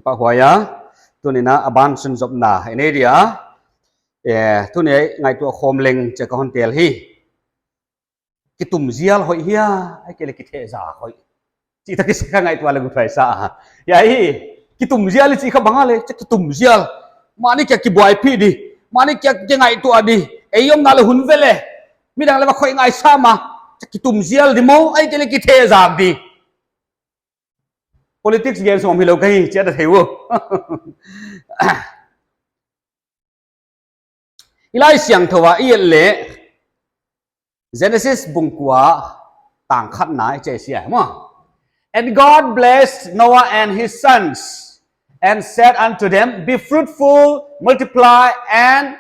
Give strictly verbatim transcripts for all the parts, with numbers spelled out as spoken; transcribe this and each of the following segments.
Pahhuai a, tuni'n a ban sunzopna i nei dia. Eh, tuni ngaihtuah khawm leng chih ka hon tel hi. Kitum zial hoih hia, ahihkeileh kithehzak hoih? Chih tak i sa ka ngaihtuah leng uthuai sa a. Hiai, kitum zial i chih kha bang a leh, chih kitum zial. Mahni kia kibuaipih di. Mahni kia kingaihtuah di. Ei omna leh hun vele. Midang leh va khoih ngai sam a. Chih kitum zial di maw, ahihkeileh kithehzak di. Politics gen sawm hilou ka hi, chih a da thei uh. I Laisiangthou a i et leh Genesis bung kua tang khatna i chih sia maw. And God blessed Noah and his sons, and said unto them, be fruitful, multiply, and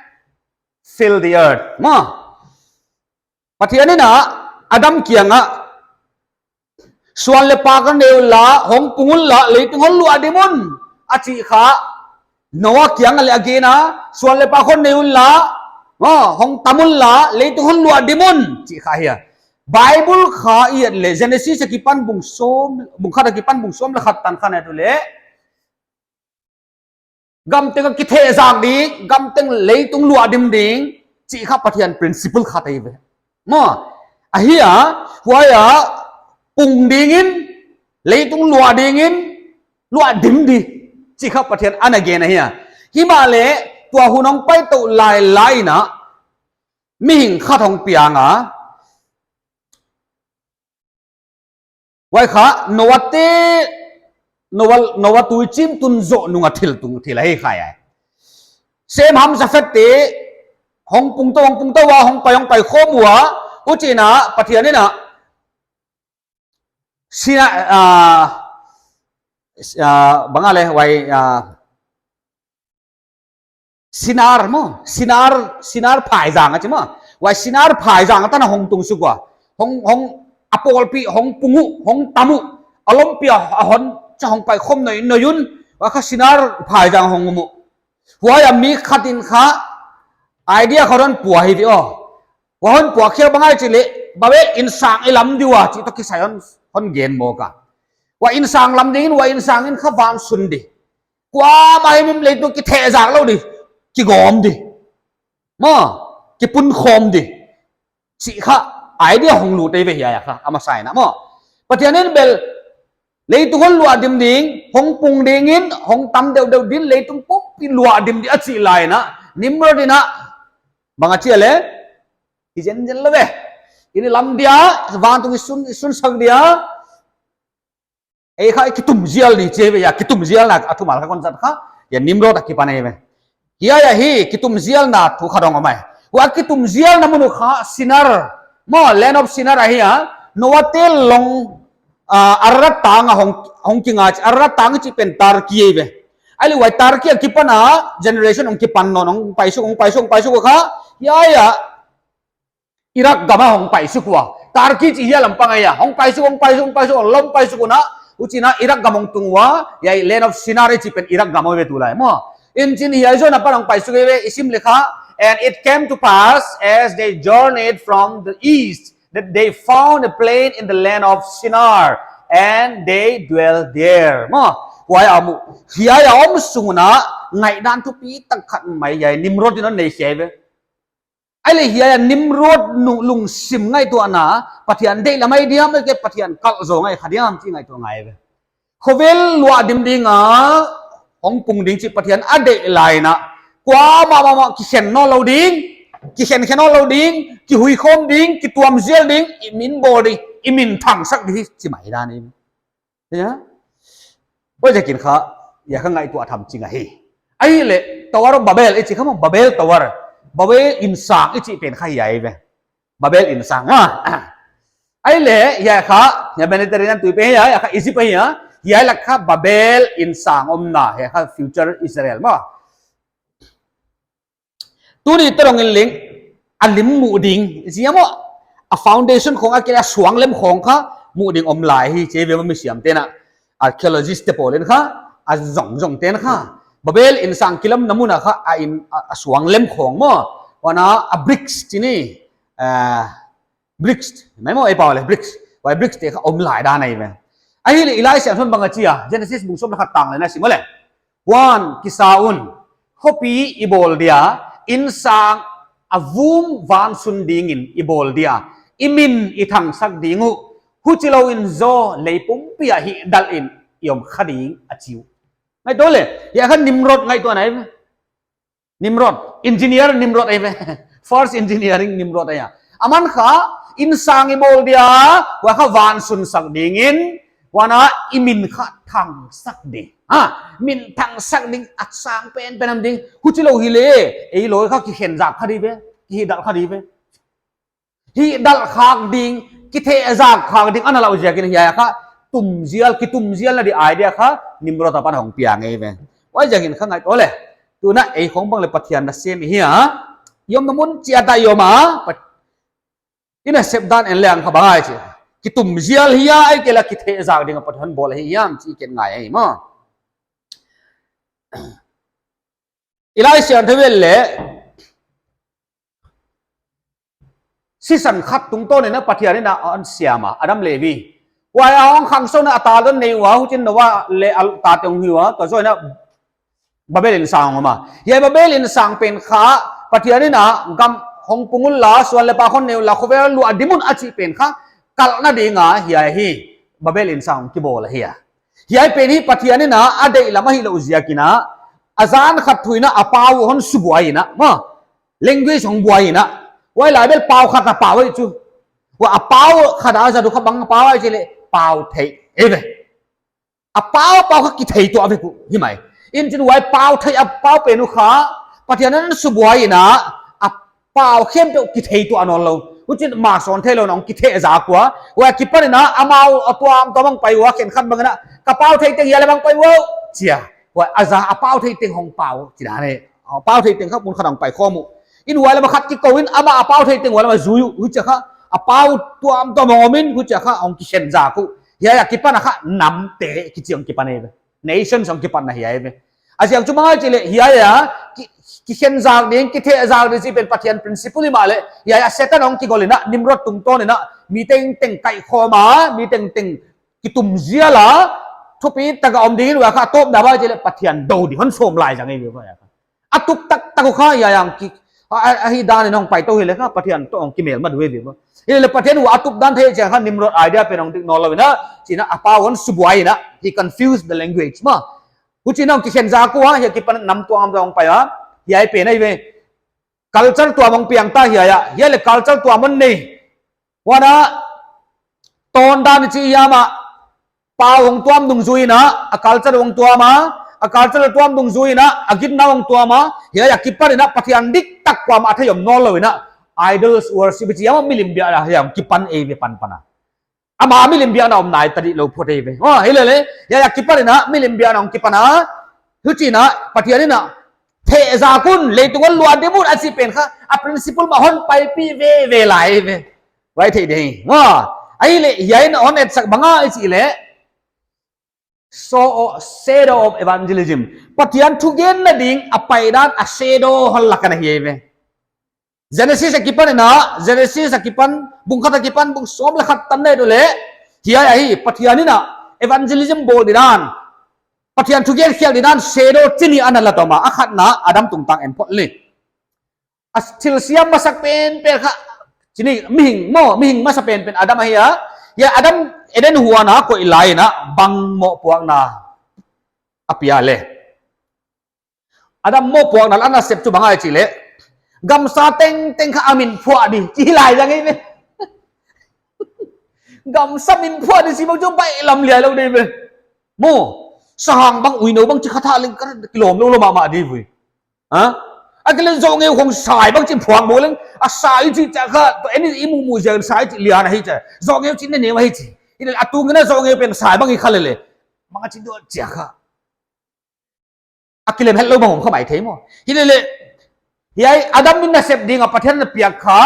fill the earth. Maw. Pathian in a Adam kiangah, suan leh pa kon nei unla, hong pung unla, leitung hon luahdim un, a chih kha. Noah kiangah leh a gen a, suan leh pa kon nei unla, maw, hong tam unla, leitung hon luahdim un, chih kha hi a. Bible kha i et leh, Genesis a kipan bung sawm, bung khat a kipan bung sawm leh khat tan kha i et uleh, gamteng a kithehzak ding, gamteng leitung luahdim ding, chih kha Pathian principle khat ahi ve. Maw, ahi a, huai a, pung dingin, leitung luah dingin, luahdim di, chih kha Pathian ana gen ahi a. Himahleh, tua hun hong pai tou lailai in a, mihing khat hong piang a, huai kha, Noah te, Noah, Noah tuichim tun zoh nung a thil tung, thil ahi kha ai. Sem, Ham, Jafet te, hong pung tou, hong pung tou a, hong pai, hong pai khawm ua, huchiin a, Pathian in a, Sina, ah, ah, bang a leh, huai, ah, Sinar maw, Sinar, Sinar phaizang a chi maw. Huai Sinar phaizang a tan a hong tung suk ua. Hong, hong, a pawlpi, hong pung uh, hong tam uh. A lawmpi a, a hon, cha hong pai khawm nainai un. Huai kha Sinar phaizang hong um uh. Huai a mi khat in kha, idea khat hon pua hi ve aw. Huai hon puak khia bang ahia chih leh, Babel insang i lam di ua, chih toh kisai hon, hon gen mawk a. Huai insang lam dingin, huai insang in kha van sun di. Kuamah himhim leitung kithehzak lou di, kigawm di. Maw, kipunkhawm di. Chih kha, idea hong lut ei ve hiai a kha, a masa in a maw. Pathian in bel, leitung hon luahdim ding, hong pung dingin, hong tam deuhdeuh din, leitung pumpi luahdim di a chih lai in a, Nimrod in a, bang a chi a leh, hi zenzen lou ve. I lam dia, vantung i sun, i sunsak dia, ei kha i kitum zial di chi ve a, kitum zialna a thumal kha kon zat kha, hiai Nimrod akipan ahi ve. Hiai a hi, kitum zialna thu kha dong om ai. Huai kitum zialna mun uh kha Sinar, maw, land of Sinar ahi a, Noah te long, ah, Ararat tang a hong, hong kinga, Ararat tang chih pen Turkey ahi ve. Ahihleh huai Turkey akipan a, generation hong kipan nawn, hong pai suk, hong pai suk, hong pai suk kha, hiai a, Iraq gam a hong pai suk ua. Turkey chih hiai lam pang ahi a. Hong pai suk, hong pai suk, hong pai suk, hong pai suk un a. Huchiin a Iraq gam hong tung ua. Hiai land of Sinar chih pen Iraq gam ahi ve tulai maw. Huchiin hiai zon apan hong pai suk ve i sim leh kha. And it came to pass as they journeyed from the east that they found a plain in the land of Sinar and they dwelt there. Maw. Huai a mu. Hiai a om sung un a. Ngaihdan thupitak khat mai hiai Nimrod in hon nei hi ve. Ahihleh hiai a Nimrod nu lungsim ngaihtuahna, Pathian deih lam ahi diam, ahihkeileh Pathian kalh zaw ngai kha diam, chih ngaihtuah ngai ve. Khovel luahdim ding a, hong pung ding chih Pathian a deih lai in a. Kuamah mahmah kikhen nawn lou ding, kikhen khen nawn lou ding, kihuikhawm ding, kituam zial ding, i min bawl ding, i min thangsak ding, chih mai dan in. Hiai a? Huaiziakin kha, hiai kha ngaihtuah tham ching ahi. Ahihleh, Tower of Babel, i chih kha maw, Babel Tower. Babel insang, i chih pen kha hiai ve. Babel insang, ah. Ahihleh, hiai kha, hiai Mediterranean tuipi hiai, hiai kha Egypt ahi a. Hiai lak kha Babel insang omna, hiai kha future Israel maw. Tuni tadong in leng, a lim muh ding, zia maw, a foundation khong a kila suang lem khong kha, muh ding om lai hi, chih ve maw misiam te'n a, archaeologist te pawl in kha, a zong zong te'n kha, Babel insang kilamna mun a kha, a in, a, a suang lem khong maw, huan a, a bricks chih ni, ah, bricks, mai maw ei pau leh, bricks, huai bricks te kha om lai dan ahi ve. Ahihleh i Laisiangthou in bang a chi a, Genesis bung sawm leh khat tang leh na sim leh. Huan kisa un, khopi i bawl dia, innsang a vum vansun dingin i bawl dia, i min i thangsak ding uh, huchilou in zaw lei pumpi ah hihdalh in i om kha ding a chi uh. Ngaihtuah le, hiai kha Nimrod ngaihtuah na hi. Nimrod, engineer Nimrod ahi ve. First engineering Nimrod ahi a. Aman kha, innsang i bawl dia, huai kha vansun sak dingin, huan a i min kha thangsak di. Ha, min thangsak ding, a sang penpen a om ding. Huchilou hileh, ei loi kha kikhenzak kha di ve, kihihdalh kha di ve. Hihdalh khak ding, kithehzak khak ding ana lauh ziakin hiai kha, tumzial, kitumzial na di idea kha, Nimrod apan hong piang ahi ve. Huaiziakin kha ngaihtuah le. Tuna ei khong bang le Pathian nasem hi a. I omna mun chiat a i om a. Pat-, i nasep dan en leng kha bang ahi chi. Kitumzial hi a, ahihkeileh kithehzak ding a Pathian bawl ahi hiam chih i khen ngai ahi maw. I Laisiangthou ah le, sisan khat tungtawn in a Pathian in a hon siam a, Adam le Evi. Huai a hong khangsawn a, a ta dawn nei ua, huchiin Noa le a tate hong hi ua, tua zoh in a Babel innsang hong om a. Hiai Babel innsang pen kha, Pathian in a gam hong pung unla, suan le pak hon nei unla, khovel luah dim un a chih pen kha, kalhna ding a hiai hi, Babel innsang hong kibawl ahi a. Hiai pen hi Pathian in a, a deihlam ahihlouh ziakin a, a zan khat thu in a, a pau hon subuai in a, maw. Language hong buai in a. Huai lai bel pau khat a pau ahi chu. Huai a pau khat a zat uh kha bang pau ahi chi leh pau theih ahi ve. A pau, pau kha kithei tuah vek uh hi mai. Huchiin huai pau theih a pau pen uh kha, Pathian in subuai in a, a pau khempeuh kithei tuah nawnlou. Huchiin ma sawn theilou in a hong kithehzak ua. Huai akipan in a, amau a tuamtuam a hong pai ua, khenkhat bang in a, ka pau theih teng hiai lam a hong pai ua, chi a. Huai a za a pau theih teng hong pau, chi dan e. A pau theih teng kha mun khat a hong pai khawm uh. In huai lam a khat kikou in amah a pau theih teng huai lam a zui uh, huchia kha. A pau tuamtuam hong om in, huchia kha hong kikhenzak uh. Hiai akipan a kha namte kichi hong kipan ahi ve. Nations hong kipan na hiai ve. A ziak chu bang ahi chi leh hiai a, ki, kikhenzak ding, kithehzak ding chih pen Pathian principle hi mah leh, hiai a Setan hong kigol in a, Nimrod tungtawn in a, mi tengteng kaihkhawm a, mi tengteng kitumzial a, thupitak a om ding in huai kha a tawpna bang ahi chi leh Pathian dou di hon sawm lai zang ahi ve huai a kha. A tup taktak uh kha hiai a hong ki, a, a, a hihdan in hong pai tou hileh kha Pathian toh hong kimelma di uh ahi ve. Hileh Pathian huai a tup dan theih chiang kha Nimrod idea pen hong dik nawnlou in a, chiin a pau hon subuai in a, he confused the language maw. Huchiin a hong kikhenzak ua, hiai akipan nam tuamtuam hong pai a, hiai pen ahi ve. Culture tuam hong piang ta hiai a, hiai leh culture tuam hon nei. Huan a, tawndan i chih hiam a, pau hong tuam dungzui in a, a culture hong tuam a, a culture tuam dungzui in a, a gitna hong tuam a, hiai akipan in a Pathian diktak kuamah a thei om nawnlou in a, idols worship i chih hiam a milim biakna hiai hong kipan ahi ve panpan a. Amah milim biakna om nai ta di lou phot ahi ve. Oh, hilele, hiai akipan in a milim biakna hong kipan a. Huchiin a, Pathian in a, thehzak un, leitung hon luah dim un a chih pen kha, a principle mah hon paipih veve lai ve. Huai theih ding. Maw, ahihleh, hiai in hon etsak bang ahi chi leh. So, shadow of evangelism. Pathian thugenna ding a paidan a shadow hon lak ana hi ve. Genesis akipan in a, Genesis akipan, bung khat akipan, bung sawm leh khat tan na et uleh, hiai ahi, Pathian in a, evangelism bawl didan, Pathian thugen khiak didan, shadow chi nih ana la tawm a, a khatna, Adam tungtang en phot le. A thil siam masak penpen kha, chi nih, mihing maw, mihing masa penpen Adam ahi a, hiai Adam Eden huan a koih lai in a, bang mohpuakna a pia le. Adam mohpuakna a nasep chu bang ahi chi leh. Gamsa tengteng kha a min phuah di. Chi lai zang ahi ve. Gamsa min phuah di chih bang chu baihlam liai lou di ve. Maw. Sahang bang uinou bang chi kha tha leng kha kilawm lou lou mahmah di ve. Ha? Ahihkeileh zohngeu khong sai bang chi phuak maw leng. A sai chih chiang kha. Tua en i muhmuh ziak in sai chih lian ahi chi. Zohngeu chih ne ne ahi chi. Hilele a tung in a zohngeu pen sai bang i kha lele. Bang a chi dot chiang kha. A kilem hetlou bang om kha maithei maw. Hilele, hiai Adam in nasep ding a Pathian in a piak kha,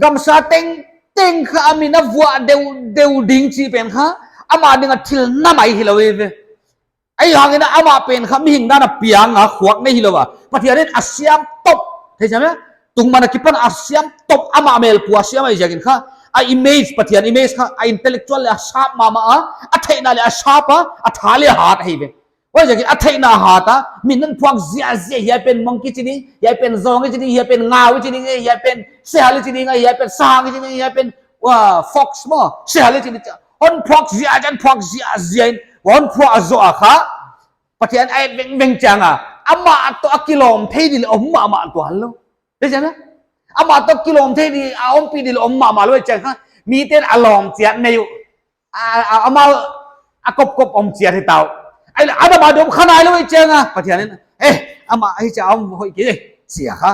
gamsa tengteng kha a min a vuah deuhdeuh ding chih pen kha, amah ding a thil na mai hilou ahi ve. Ahihhangin amah pen kha mihing dan a piang a khuak nei hilou a. Pathian in a siam top, thei siam e? Tungman akipan a siam top amah mel pua siam ahi ziakin kha, a image Pathian image kha, a intellectual leh a sharp mahmah a, a theihna leh a sharp a, a tha leh a hat ahi ve. Huaiziakin a theihna hat a, min hon phuak ziahziah, hiai pen monkey chi ding, hiai pen zong chi ding, hiai pen ngau chi ding, hiai pen sehal chi ding, hiai pen sang chi ding, hiai pen, uh, fox maw, sehal chi ding. Hon phuak ziahziah, hon phuak ziahziah in, hon phuak zoh a kha, Pathian a et vengveng chiang a, amah toh a kilawm thei di leh om mahmah tuan lou. Te chiang a, amah toh kilawm thei di, a ompih di leh om mahmah lou chiang kha, miten a lawm chiat nei uh. A, a, amau a kopkop om chiat hi ta uh. Ahihleh Adam a dom kha nai lou chiang a, Pathian in, eh, amah hichia om hoih kei, chi a kha.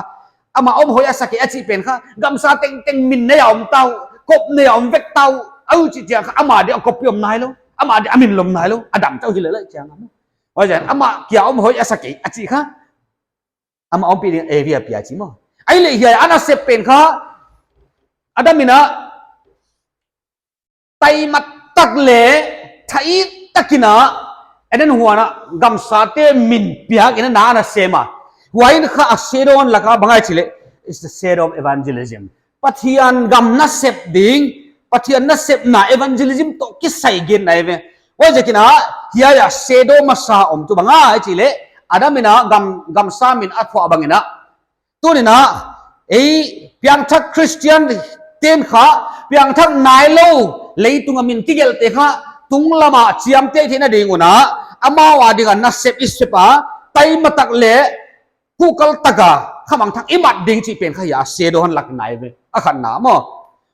Amah om hoih a sa kei a chih pen kha, gamsa tengteng min nei a om ta uh, kop nei a om vek ta uh, a uh chih chiang kha, amah di a koppih om nai lou, amah di a min lawm nai lou, Adam chauh hi lel chiang a maw. Huaiziakin amah kia om hoih a sa kei a chih kha, amah ompih ding Evi a pia chi maw. Ahihleh hiai a nasep pen kha, Adam in a, taima tak leh, thai takin a, Eden huan a, gamsate min piak in a na a nasem a. Huai in kha a shadow hon lak a bang ahia chih leh, it's the shadow of evangelism. Pathian gam nasep ding, Pathian nasepna evangelism toh kisai genna ahi ve. Huaiziakin a, hiai a shadow masa om tuh bang ahia chih leh, Adam in a gam, gamsa min a thuah bang in a. Tuni'n a, ei, piangthak Christian ten kha, piangthak nai lou, leitung a min kigelhte kha, tunglam a chiamteh theihna ding un a, amau a ding a nasep i sep a, taima tak leh, kukal tak a, khamangthang i mat ding chih pen kha hiai a shadow hon lak nai ve, a khatna maw.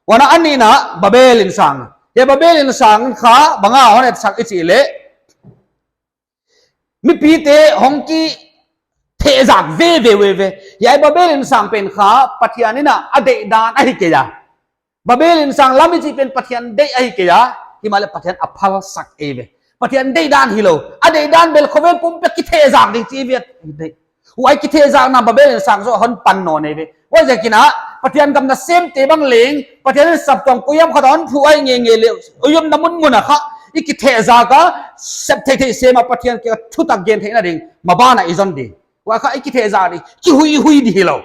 Huan a nihna, Babel insang. Hiai Babel insang kha, bang a hon etsak i chih leh, mipite hong kithehzak veve uh ve. Hiai Babel insang pen kha Pathian in a a deihdan ahi kei a. Babel insang lam i chih pen Pathian deih ahi kei a. Himahleh Pathian a phalsak ei ve. Pathian deihdan hilou. A deihdan bel khovel pumpi a kithehzak ding chih ve. Huai kithehzakna Babel insang zaw hon pan nawn ei ve. Huaiziakin a, Pathian gam nasemte bang leng, Pathian in saptuam kuihiam khat a hon phuh ahi ngeingei leh, kuihiamna munmun a kha, i kithehzak a, sep theihtheih sem a Pathian kiang a thutak gen theihna ding, maban a i zon di. Huai kha i kithehzak di, kihuihui di hilou.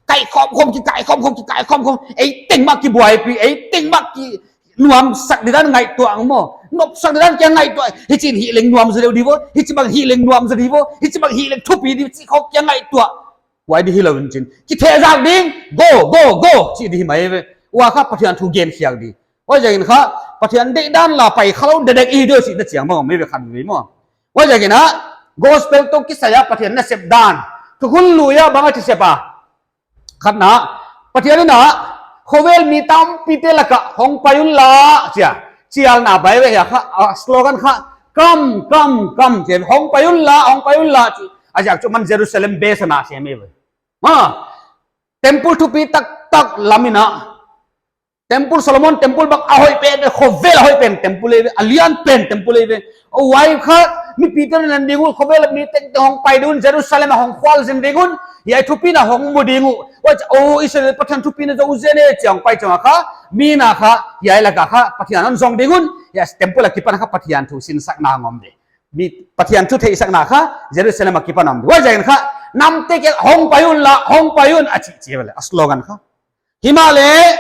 Kaikhawm khawm, kikaikhawm khawm, kikaikhawm khawm, ei teng mah kibuaipi, ei teng mah ki, nuamsak didan ngaihtuah ang maw. Nopsak didan kia ngaihtuah. Hichi'n hih leng nuam zaw deuh di vo. Hichibang hih leng nuam zaw di vo. Hichibang hih leng thupi di chih khawng kia ngaihtuah. Huai di hilou in chin. Kithehzak ding. Go, go, go. Chih di hi mai ve. Huai kha Pathian thu gen khiak di. Huaiziakin kha Pathian deihdan la pai khalou dekdek i hi diam chih na chiang bang mai ve khat ve maw. Huaiziakin a gospel toh kisai a Pathian nasep dan. Thukhun lui a bang a chi sep a. Khatna, Pathian in a, khovel mi tampite lak a, hong pai unla, chi a. Chialna bai ve hiai kha, a slogan kha, come, come, come, chi a, hong pai unla, hong pai unla, chi. A ziak chu aman Jerusalem base a na sem ei ve. Ma, temple thupi taktak lam in a. Temple Solomon temple bang a hoih pen, khovel a hoih pen temple ei ve, a lian pen temple ei ve. Huai kha, mipite na ding uh, khovel mi tengteng hong pai ding un, Jerusalem a hong khual zin ding un, hiai thupina hong mu ding uh. Huai, oh, Israel Pathian thupina zou zen e, chi a hong pai chiang a kha, mi na kha, hiai lak a kha, Pathian hon zong ding un, hiai temple a kipan kha Pathian thu sinsakna ngawm di. Mi Pathian thu theihsakna kha, Jerusalem a kipan om di. Huaiziakin kha, namte kia hong pai unla, hong pai un, a chi chi ve le, a slogan kha. Himahleh,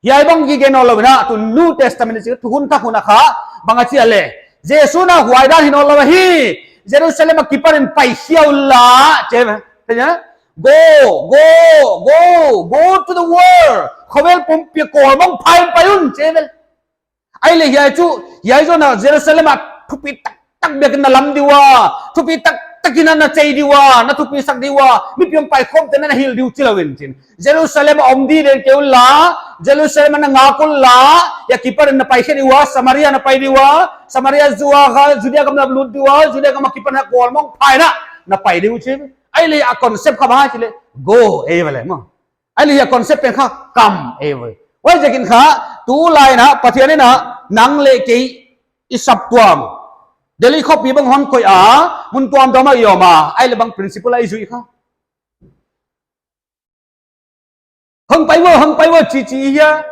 hiai bang kigen nawnlou in a, tu New Testament chih, thukhun thak hun a kha, bang a chi a leh. Jesu'n a huai dan hi nawnlou hi, Jerusalem a kipan in paikhia unla, chi ve. Te nya? Go, go, go, go to the world. Khovel pumpi a kawlmong pha in pai un, chi ve. Ahihleh hiai chu, hiai zaw na Jerusalem a thupi taktak biakin na lam di ua, thupi taktak in na chei di ua, na thupisak di ua, mipi hong paikhawmte na hilh di uh chilou in chin. Jerusalem a om di den kei unla, Jerusalem a na ngak unla, hiai kipan in na paikhia di ua, Samaria na pai di ua, Samaria zuak a, Judea gam na lut di ua, Judea gam a kipan na kawlmong pha in a, na pai di uh chin. Ahihleh a concept kha bang chi leh, go, ei ve le maw. Ahihleh hiai concept pen kha come ei ve. Huaiziakin kha, tulai in a, Pathian in a, nang leh kei i saptuam. Delhi khopi bang hon koih a, mun tuamtuam a i om a, ahihleh bang principle a i zuih kha. Hong pai vo, hong pai vo, chi chi hia.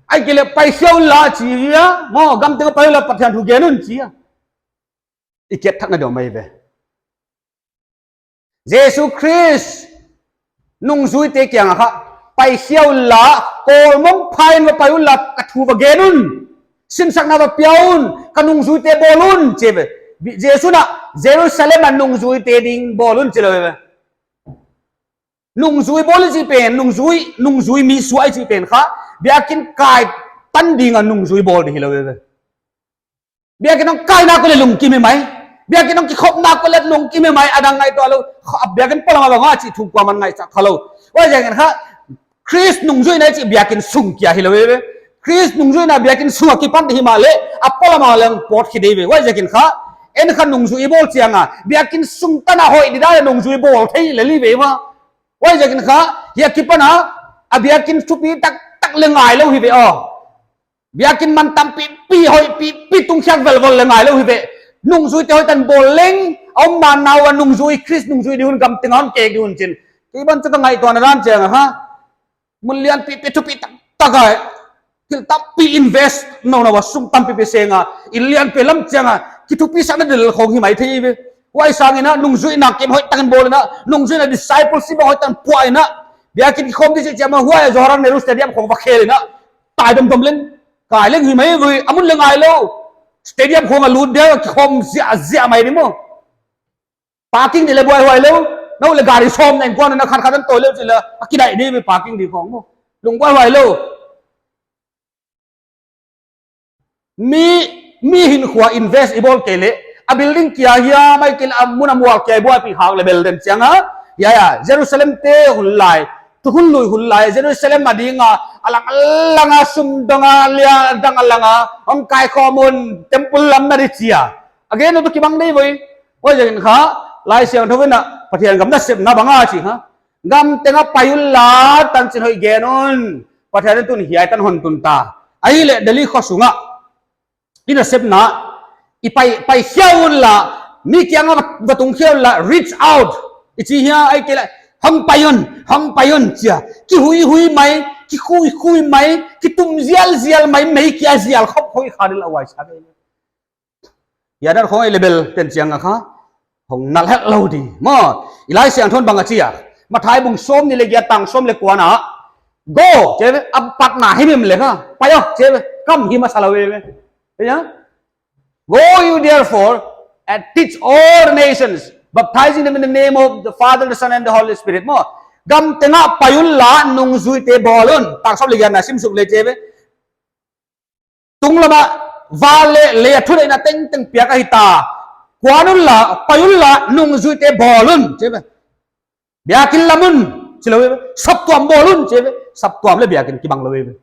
Ahihkeileh paikhia unla chi hia. Maw, gam teng a pai unla Pathian thu gen un chi hia. I kiat thak na deuh mai ve. Jesu Khrist nungzuite kiang a kha, paikhia unla, kawlmong pha in va pai unla, ka thu va gen un, sinsakna va pia un, ka nungzuite bawl un, chi ve. Bi-, Jesu'n a Jerusalem a nungzuite ding bawl un chi lou ve. Nungzui bawl i chih pen, nungzui, nungzui mi suah i chih pen kha, biakin kai tan ding a nungzui bawl di hilou ve. Biakin hong kai nak uleh lungkim hi mai. Biakin hong kikhop nak uleh lungkim hi mai, a dang ngaihtuah lou. Kha, biakin polam a bang a chih thu kuaman ngaihsak kha lou. Huaiziakin kha, Khrist nungzuihna i chih biakin sung kia hilou ve. Khrist nungzuihna biakin sung a kipan di himahleh, a polam a leng pawt khe di ve. Huaiziakin kha, en kha nungzui i bawl chiang a, biakin sung tan a hoih di dan a nungzui bawl thei lel hi ve maw. Huaiziakin kha, hiai akipan a, a biakin thupi taktak leh ngai lou hi ve aw. Biakin man tampipi, hoihpipi tungkhiak velvel leh ngai lou hi ve. Nungzuite hoihtak bawl leng, a om man nau a nungzui, Khrist nungzui di hun, gam teng a hon kek di hun chin. Kei bang chu ka ngaihtuahna dan chiang a kha, mun lianpipi thupi taktak a, thil tampi invest nawnna a sum tampipi seng a, inn lianpi lam chiang a, kithupisakna del khong hi mai thei ve. Huai sangin a, nungzuihna kem hoihtak in bawl in a, nungzuihna discipleship hoihtak in puah in a, biakin kikhawm di chih chiang a, huai a Johor Nehru Stadium khong va khel in a, tai domdom leng, kai leng hi mai ve, a mun leh ngai lou. Stadium khong a lut dia, kikhawm ziahziah mai di maw. Parking di leh buaihuai lou. Nou leh gari sawm na innkuan na khat khat in toi lou chih leh, a kidaih di ve parking di khong maw. Lungbuaihuai lou. Mi, mi hinkhua invest i bawl kei leh, a building kia hia mai kei leh, a mun a mual kia buaipi khak leh bel den chiang a. Hiai a, Jerusalem te hun lai, thukhun lui hun lai, Jerusalem a ding a, a lang, a lang a sum dang a, lia dang a lang a, hong kaikhawm un, temple lam na di chi a. A gen uh toh kibang di ve. Huaiziakin kha, Laisiangthou in a, Pathian gam nasepna bang a chi kha. Gam teng a pai unla, tanchin hoih gen un. Pathian in tun hiai tan hon tun ta. Ahihleh Delhi khosung a, i nasepna, i pai, pai khia unla, mi kiang a va, va tung khia unla, reach out. I chi hia, ahihkeileh, hong pai un, hong pai un, chi a. Kihuihui mai, kikhuikhui mai, kitum zialzial mai, mei kia zial khop khong i kha di leh huai sa di. Hiai dan khong i leh bel ten chiang a kha, hong nalh het lou di. Maw, i Laisiangthou in bang a chi a. Mathai bung sawmnih leh giat tang sawm leh kua na. Go, chi ve, a patna himhim leh kha. Pai aw, chi ve, kam hi masa lou ve. Hiai a? Go you therefore and teach all the nations, baptizing them in the name of the Father, the Son, and the Holy Spirit. Maw, gam teng a pai unla, nungzuite bawl un. Tang sawm leh giat na sim suk leh chi ve. Tunglam a, van leh lei a thuneihna tengteng piak ahi ta. Kuan unla, pai unla, nungzuite bawl un, chi ve. Biakin lam un, chi lou ve. Saptuam bawl un, chi ve. Saptuam leh biakin kibang lou ve.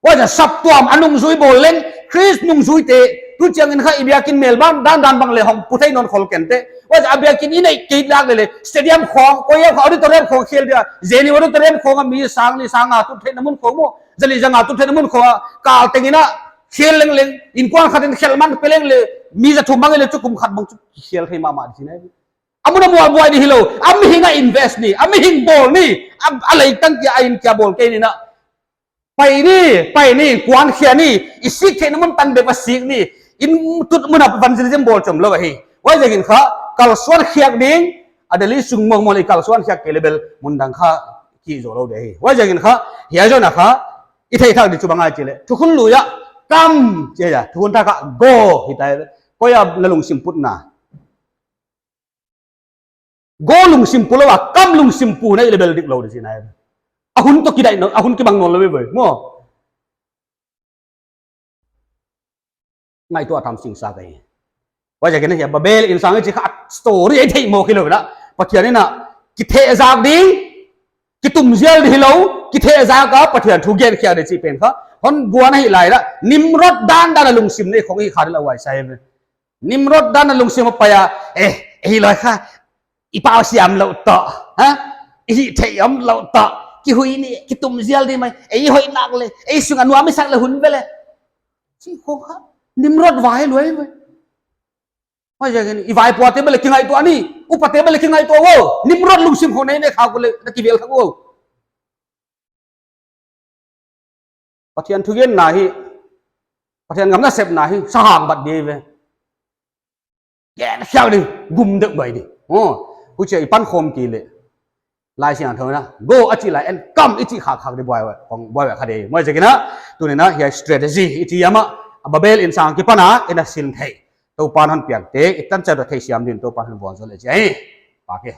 Huaiziak saptuam a nungzui bawl leng, Khrist nungzuite, tu chiangin kha i biakin mel bang, dandan bang leh hong pu thei nawn khol kei te. Huaiziak a biakin i neih kei lak leh leh, stadium khong, koi a khong, auditorium khong khel dia, J N U auditorium khong a mi sang li sang a tut theihna mun khong maw. Zali zanga tut theihna mun khong a, kal teng in a, khel lengleng, innkuan khat in khel man pe leng leh, mi za thum bang leh chu kum khat bang chu khel thei mahmah di chihna. A mun a mual buai di hilou, a mihing a invest ni, a mihing bawl ni, a, a leitang kia a inn kia bawl kei ni na. Pai ni, pai ni, kuan khia ni, i sik theihna mun tan bek va sik ni, inn tut mun a evangelism bawl chom lou ahi. Huaiziakin kha, kalsuan khiak ding, a Delhi sung mawngmawng leh kalsuan khiak kei leh bel, mun dang kha, ki zou lou di ahi. Huaiziakin kha, hiai zoh na kha, i theih thak di chu bang a chi leh. Thukhun lui a, come, chi a, thukhun thak a, go, hi ta ve. Koi a na lungsim putna. Go lungsim pu lou a, come lungsim pu na i leh bel dik lou di chihna. A hun toh kidaih nawn, a hun kibang nawn lou ve ve, maw. Ngaihtuah tham singsa ka hi. Huaiziakin hiai Babel inn sang i chih kha story i theih mawk hilou na. Pathian in a kithehzak ding, kitum zial di hilou, kithehzak a Pathian thu gen khiak di chih pen kha. Hon guan ahi lai na, Nimrod dandan a lungsim nei khong i kha di leh huai sa ve. Nimrod dan a lungsim a pai a, eh, eh, loi kha, i pau siam lou toh, ha? I hih theih om lou toh, kihui ni, kitum zial di mai, eh, hoih nak leh, eh, sung a nuam i sak leh hun ve leh. Chi khong kha, Nimrod vai lua ve. Huaiziakin, i vaipuate bel kingaihtuah ni, upate bel kingaihtuah vo, Nimrod lungsim khong nei nei kha kul leh, na kivel thak vo. Pathian thugenna hi, Pathian gam nasepna hi, sahang bat di ve. Gen khiak ding, gum deuh bai di. Oh, huchia i pan khawm kei leh. Laisiangthou in a, go a chih lai, and come i chih khak khak di buai ve, khong buai ve kha di. Huaiziakin a, tuni'n a, hiai strategy, i chih hiam a, a Babel inn sang kipan a, i na sin thei. Toupa'n hon piangte i tan chiat a theisiam dingin Toupa'n hon vualzawl e chi hi. Pak e.